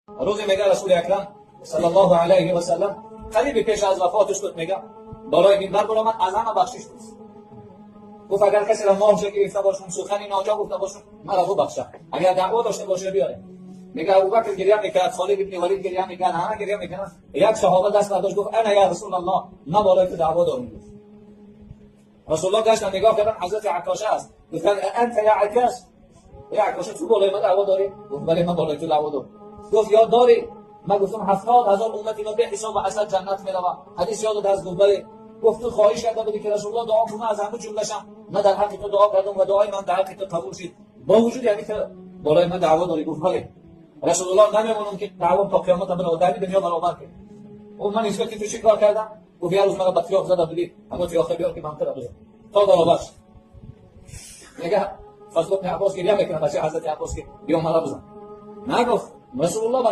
Рӯзе мега Расули Акрам саллаллоҳу алайҳи васаллам қариби пеш аз вафоташ буд, мега болои минбар баромад, аз ҳама бахшиш пурсид. Гуфт: агар касеро моҳша гирифта бошам, сухани ноҷо гуфта бошам, маро бубахшад. Агар даъво дошта боша, биёре. Мега Абубакр гиря мекард, Холид ибни Валид гиря мекард, ҳама гиря мекарданд. Як саҳоба даст бардошт, гуфт: ана я Расулаллоҳ, ман болои ту даъво дорам. Гуфт Расулуллоҳ, гаштан нигоҳ карданд, ҳазрати Акоша аст. Гуфтанд: анта я Акаш, я Акоша, ту болои ман даъво дорӣ? Гуфт: бале, ман болои ту даъво дорам. Гуфт: ёд дорӣ, ман гуфтам 70,000 уммати ман беҳисоб ва ҳасрат ҷаннат меравад? Ҳадис ёдат ҳаст? Гуфт: бале. Гуфт: ту хоҳиш карда будӣ, ки Расулуллоҳ дуо кунад, аз ҳамун ҷумлашам ман дар ҳаққи ту дуо кардам ва дуои ман дар ҳаққи ту қабул шуд. Бо вуҷуди ҳамин ту болои ман даъво дорӣ? Гуфт: бале. Расулуллоҳ, намемонам, ки даъвом то қиёмат бирав, дар дунё баробар кун. Гуфт: ман нисбати ту чӣ кор кардам? Гуфт: як рӯз маро ба тиёқ зада будӣ, ҳамон тиёқа биёр, ки ман туро бизанам то баробар шуд. Мега Фазл ибни Аббос гиря мекунад, бачаи ҳазрати Аббос, ки биё, маро бизан. Нагуфт Расулуллоҳ.